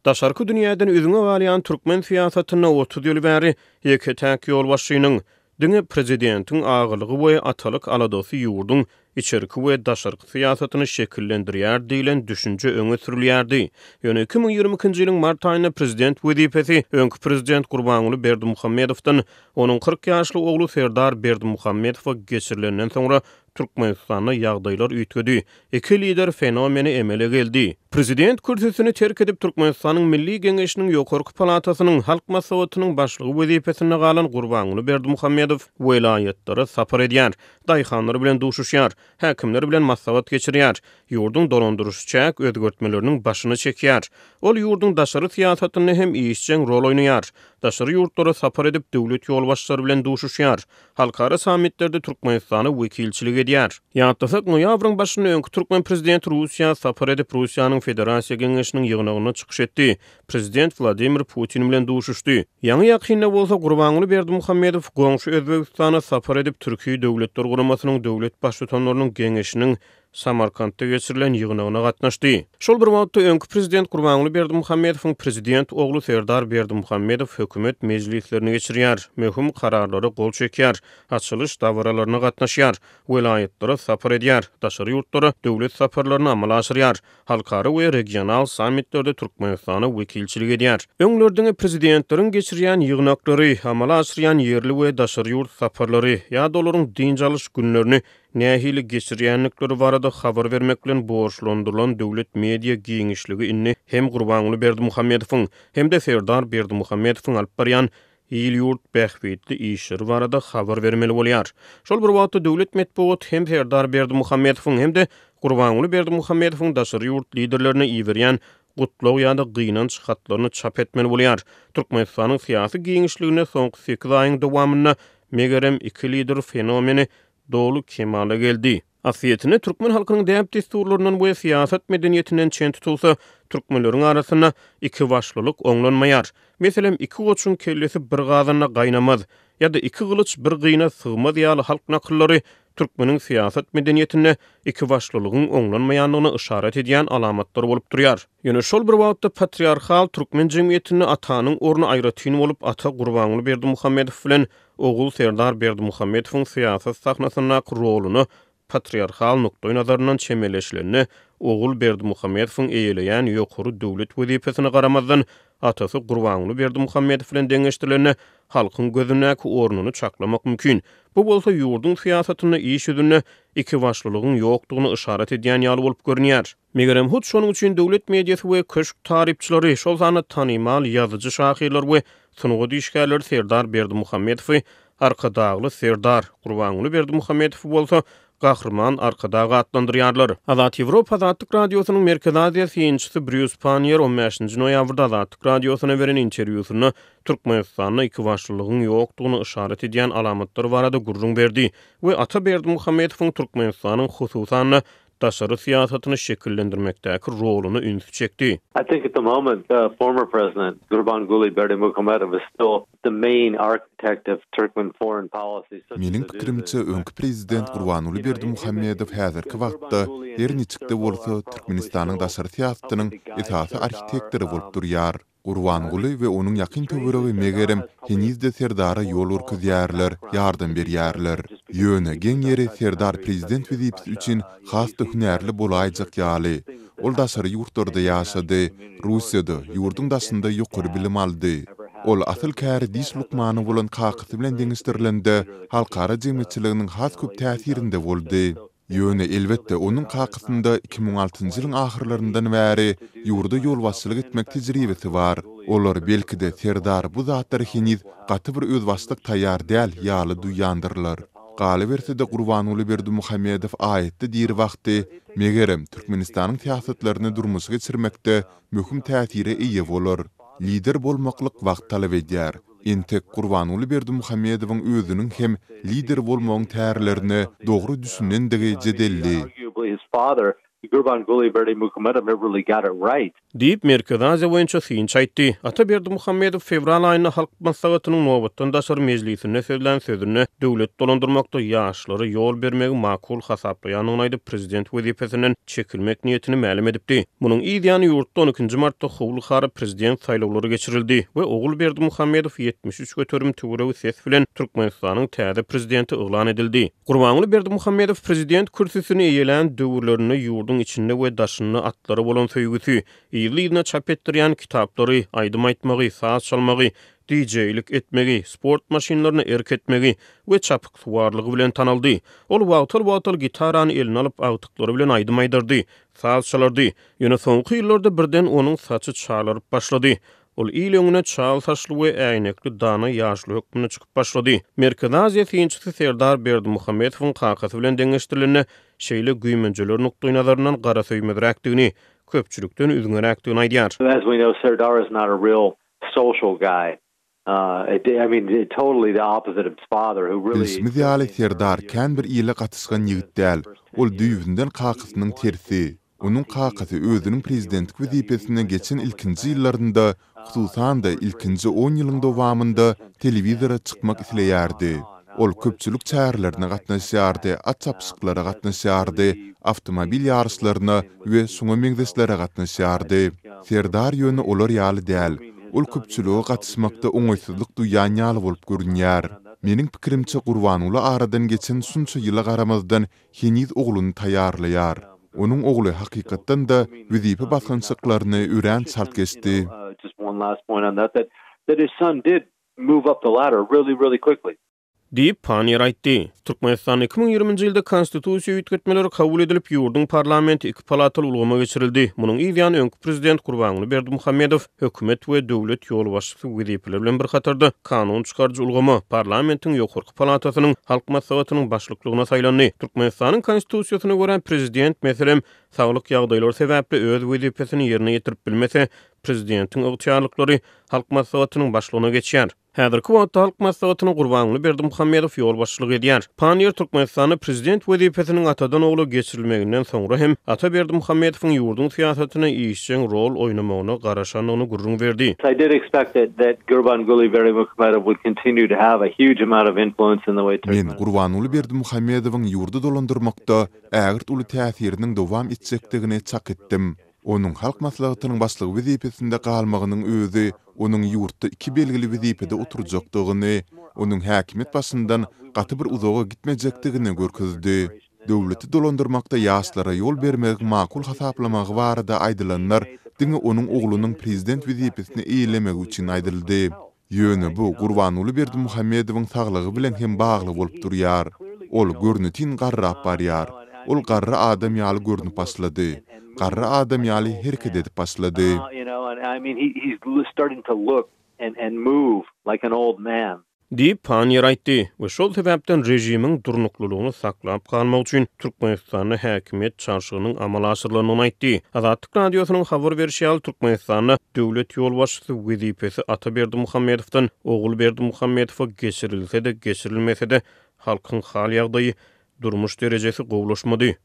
Daşarky dünýäden üzňe galýan türkmen syýasatynda 30 ýyl bäri ýeke-täk ýolbaşçynyň, diňe prezidentiň agalygy we atalyk aladasy ýurduň içerki we daşarky syýasatyny şekillendirýär diýlen düşünje öňe sürülýärdi. Ýöne 2022-nji ýylyň mart aýynda prezident wezipesi öňki prezident Gurbanguly Berdimuhamedowdan onuň 40 ýaşly ogly Serdar Berdimuhamedowa geçirilenden soňra Türkmenistanda ýagdaýlar üýtgedi. Iki lider fenomeni emele geldi. Prezident kürsüsini terk edip, Türkmenistanyň Milli Geňeşiniň ýokarky palatasynyň, Halk Maslahatynyň başlygy wezipesinde galan Gurbanguly Berdimuhamedow welaýatlara sapar edýär, daýhanlar bilen duşuşýar, häkimler bilen maslahat geçirýär, ýurduň dolandyryş-çäk özgertmeleriniň başyny çekýär. Ol ýurduň daşary syýasatynda hem işjeň rol oýnaýar. Daşary ýurtlara sapar edip, döwlet ýolbaşçylary bilen duşuşýar. Halkara sammitlerde Türkmenistana wekilçilik edýär. Ýatlasak, noýabryň başynda öňki türkmen prezidenti Russiýa sapar edip, Russiýanyň Federasiýa Geňeşiniň ýygnagynda çykyş etdi, prezident Wladimir Putin bilen duşuşdy. Ýaňy-ýakynda bolsa Gurbanguly Berdimuhamedow goňşy Özbegistana sapar edip, Türki Döwletler Guramasynyň döwlet Baştutanlarynyň Geňeşiniň Samarkantda geçirilen ýygnagyna gatnaşdy. Şol bir wagtda, öňki prezident Gurbanguly Berdimuhamedowyň prezident ogly Serdar Berdimuhamedow hökümet mejlislerini geçirýär, möhüm kararlara gol çekýär, açylyş dabaralaryna gatnaşýar, welaýatlara sapar edýär, daşary ýurtlara döwlet saparlaryny amala aşyrýar, halkara we regional sammitlerde Türkmenistana wekilçilik edýär. Öňler diňe prezidentleriň geçirýän ýygnaklary, amala aşyrýan ýerli we daşary ýurt saparlary ýa-da olaryň dynç alyş günlerini nähili geçirýändikleri barada habar bermek bilen borçlandyrylan döwlet media giňişligi indi hem Gurbanguly Berdimuhamedowyň, hem-de Serdar Berdimuhamedowyň alyp barýan il-ýurt bähbitli işleri barada habar bermeli bolýar. Şol bir wagtda döwlet metbugaty hem Serdar Berdimuhamedowyň, hem-de Gurbanguly Berdimuhamedowyň daşary ýurt liderlerine iberýän gutlag ýa-da gynanç hatlaryny çap etmeli bolýar. Türkmenistanyň syýasy giňişliginde soňky sekiz aýyň dowamynda, megerem, iki lider fenomeni doly kemala geldi. Aslyýetinde, türkmen halkynyň däp-dessurlaryndan we syýasat medeniýetinden çen tutulsa, türkmenleriň arasynda ikibaşlylyk oňlanmaýar. Meselem, iki goçuň kellesi bir gazanda gaýnamaz ýa-da iki gylyç bir gyna sygmaz ýaly halk nakyllary türkmeniň syýasat medeniýetinde ikibaşlylygyň oňlanmaýandygyna yşarat edýän alamatlar bolup durýar. Ýöne şol bir wagtda patriarhal türkmen jemgyýetinde atanyň orny aýratyn bolup, ata Gurbanguly Berdimuhamedow bilen Ogul Serdar Berdimuhamedowyň syýasat sahnasyndaky roluna patriarhal nukdaýnazaryndan çemeleşilende, Ogul Berdimuhamedowyň eýeleýän ýokary döwlet wezipesine garamazdan, atasy Gurbanguly Berdimuhamedow bilen deňeşdirilende, halkyň gözündäki ornuny çaklamak mümkin. Bu bolsa ýurduň syýasatynda iş ýüzünde ikibaşlylygyň ýokdugyny yşarat edýän ýaly bolup görünýär. Megerem, hut şonuň üçin döwlet mediasy we köşk tarypçylary, şol sanda tanymal ýazyjy-şahyrlar we sungat işgärleri Serdar Berdimuhamedowy Arkadagly Serdar, Gurbanguly Berdimuhamedowy bolsa Gahryman Arkadag atlandyrýarlar. Azat Ýewropa Azatlyk Radiosynyň Merkezi Aziýa synçysy Brýus Panniýer on bäşinji noýabrda Azatlyk Radiosyna beren interwýusynda Türkmenistanda ikibaşlylygyň ýokdugyny yşarat edýän alamatlar barada gürrüň berdi we Ata Berdimuhamedowyň Türkmenistanyň hususan-da daşary syýasatyny şekillendirmekdäki roluna ünsi çekdi. I think at the moment the former president Gurbanguly Berdimuhamedow is still the main architect of Turkmen foreign policy. Meniň pikirimçe, öňki prezident Gurbanguly Berdimuhamedow häzirki wagtda, her niçik-de bolsa, Türkmenistanyň daşary syýasatynyň esasy arhitektory bolup durýar. Gurbanguly we onuň ýakyn töweregi megerem, heniz-de Serdara ýol görkezýärler, ýardam berýärler. Ýöne, geň ýeri, Serdar prezident wezipesi üçin has-da hünärli bolaýjak ýaly. Ol daşary ýurtlarda ýaşady, Russiýada, ýurduň daşynda ýokary bilim aldy. Ol asyl käri diş lukmany bolan kakasy bilen deňeşdirilende, halkara jemgyýetçiliginiň has köp täsirinde boldy. Ýöne, elbetde, onuň kakasynda 2006-njy ýylyň ahyrlaryndan bäri ýurda ýolbaşçylyk etmek tejribesi bar. Olar, belki-de, Serdar bu zatlara heniz gaty bir özbaşdak taýýar däl ýaly duýýandyrlar. Galyberse-de, Gurbanguly Berdimuhamedow aýatda diri wagty, megerem, Türkmenistanyň syýasatlaryny durmuşa geçirmekde möhüm täsire eýe bolar. Lider bolmaklyk wagt talap edýär. Entek Gurbanguly Berdimuhamedowyň özüniň hem lider bolmagyň tärlerine dogry düşünendigi jedelli. Gurbanguly Berdimuhamedow never really got it right. Diýip, Merkezi Aziýa boýunça synçy aýtdy. Ata Berdimuhamedow fewral aýynda Halk Maslahatynyň nobatdan daşary mejlisinde sözlän sözünde döwlet dolandyrmakda ýaşlara ýol bermegi makul hasaplaýandygyny aýdyp, prezident wezipesinden çekilmek niýetini mälim edipdi. Munuň yz ýany ýurtda on ikinji martda howul-hara prezident saýlawlary geçirildi we Ogul Berdimuhamedow 73% töweregi ses bilen Türkmenistanyň täze prezidenti yglan edildi. Gurbanguly Berdimuhamedow prezident kürsüsini eýelän döwürlerinde ýurduň içinde we daşynda atlara bolan söýgüsi, yzly-yzyna çap etdirýän kitaplary, aýdym aýtmagy, saz çalmagy, dijeýlik etmegi, sport maşynlaryna erk etmegi we çapyksuwarlygy bilen tanaldy. Ol wagtal-wagtal gitarany eline alyp, agtyklary bilen aýdym aýdardy, saz çalardy. Ýöne soňky ýyllarda birden onuň saçy çalaryp başlady. Ol il öňüne çal saçly we äýnekli dana ýaşuly hökmünde çykyp başlady. Merkezi Aziýa synçysy Serdar Berdimuhamedowyň kakasy bilen deňeşdirilende, şeýle güýmenjeler nukdaýnazaryndan garasöýmezräkdigini, köpçülikden üzňeräkdigini aýdýar. As we know, Serdar is not a real social guy. I mean, totally the opposite of his father, who really. Bilşimiz ýaly, Serdar kän bir ile gatyşgan ýigit däl. Ol düýbünden kakasynyň tersi. Onuň kakasy özüniň prezidentlik wezipesine geçen ilkinji ýyllarynda, hususan-da, ilkinji on ýylyň dowamynda telewizora çykmak isleýärdi. Ol köpçülik çärelerine gatnaşýardy, at çapyşyklara gatnaşýardy, awtomobil ýaryşlaryna we şuňa meňzeşlere gatnaşýardy. Serdar ýöne olar ýaly däl. Ol köpçülige gatyşmakda oňaýsyzlyk duýýan ýaly bolup görünýär. Meniň pikirimçe, Gurbanguly aradan geçen şunça ýyla garamazdan heniz ogluny taýýarlaýar. Onuň ogly hakykatdan-da wezipe basgançaklaryny örän çalt geçdi. Diýip, Panniýer aýtdy. Türkmenistanda 2020-nji ýylda Konstitusiýa üýtgetmeleri kabul edilip, ýurduň parlamenti iki palataly ulgama geçirildi. Munuň yz ýany öňki prezident Gurbanguly Berdimuhamedow hökümet we döwlet ýolbaşçysy wezipeleri bilen bir hatarda kanun çykaryjy ulgama, parlamentiň ýokarky palatasynyň Halk Maslahatynyň başlyklygyna saýlandy. Türkmenistanyň Konstitusiýasyna görä, prezident, meselem, saglyk ýagdaýlary sebäpli öz wezipesini ýerine ýetirip bilmese, prezidentiň ygtyýarlyklary Halk Maslahatynyň başlygyna geçýär. Häzirki wagtda Halk Maslahatyna Gurbanguly Berdimuhamedow ýolbaşçylyk edýär. Panniýer Türkmenistanda prezident wezipesiniň atadan ogla geçirilmeginden soňra hem Ata Berdimuhamedowyň ýurduň syýasatynda işjeň rol oýnamagyna garaşandygyny gürrüň berdi. I did expect that that Gurbanguly Berdimuhamedow would continue to have a huge amount of influence in the way Men Gurbanguly Berdimuhamedowyň ýurdy dolandyrmakda ägirt uly täsiriniň dowam etjekdigini çak etdim. Onuň Halk Maslahatynyň Başlygy wezipesinde galmagynyň özi onuň ýurtda iki belgili wezipede oturjakdygyny, onuň häkimiýet başyndan gaty bir uzaga gitmejekdigini görkezdi. Döwleti dolandyrmakda ýaşlara ýol bermegiň makul hasaplamagy barada aýdylanlar diňe onuň oglunyň prezident wezipesini eýelemegi üçin aýdyldy. Ýöne bu Gurbanguly Berdimuhamedowyň saglygy bilen hem bagly bolup durýar. Ol görnetin garrap barýar. Ol garry adam ýaly görnüp başlady. Garry adam ýaly hereket edip başlady. Diýip, Panniýer aýtdy we şol sebäpden režimiň durnuklylygyny saklap galmak üçin Türkmenistanda häkimiýet çalşygynyň amala aşyrylandygyny aýtdy. Azatlyk Radiosynyň habar berşi ýaly, Türkmenistanda döwlet ýolbaşçysy wezipesi Ata Berdimuhamedowdan Ogul Berdimuhamedowa geçirilse-de, geçirilmese-de, halkyň hal-ýagdaýy, durmuş derejesi gowulaşmady.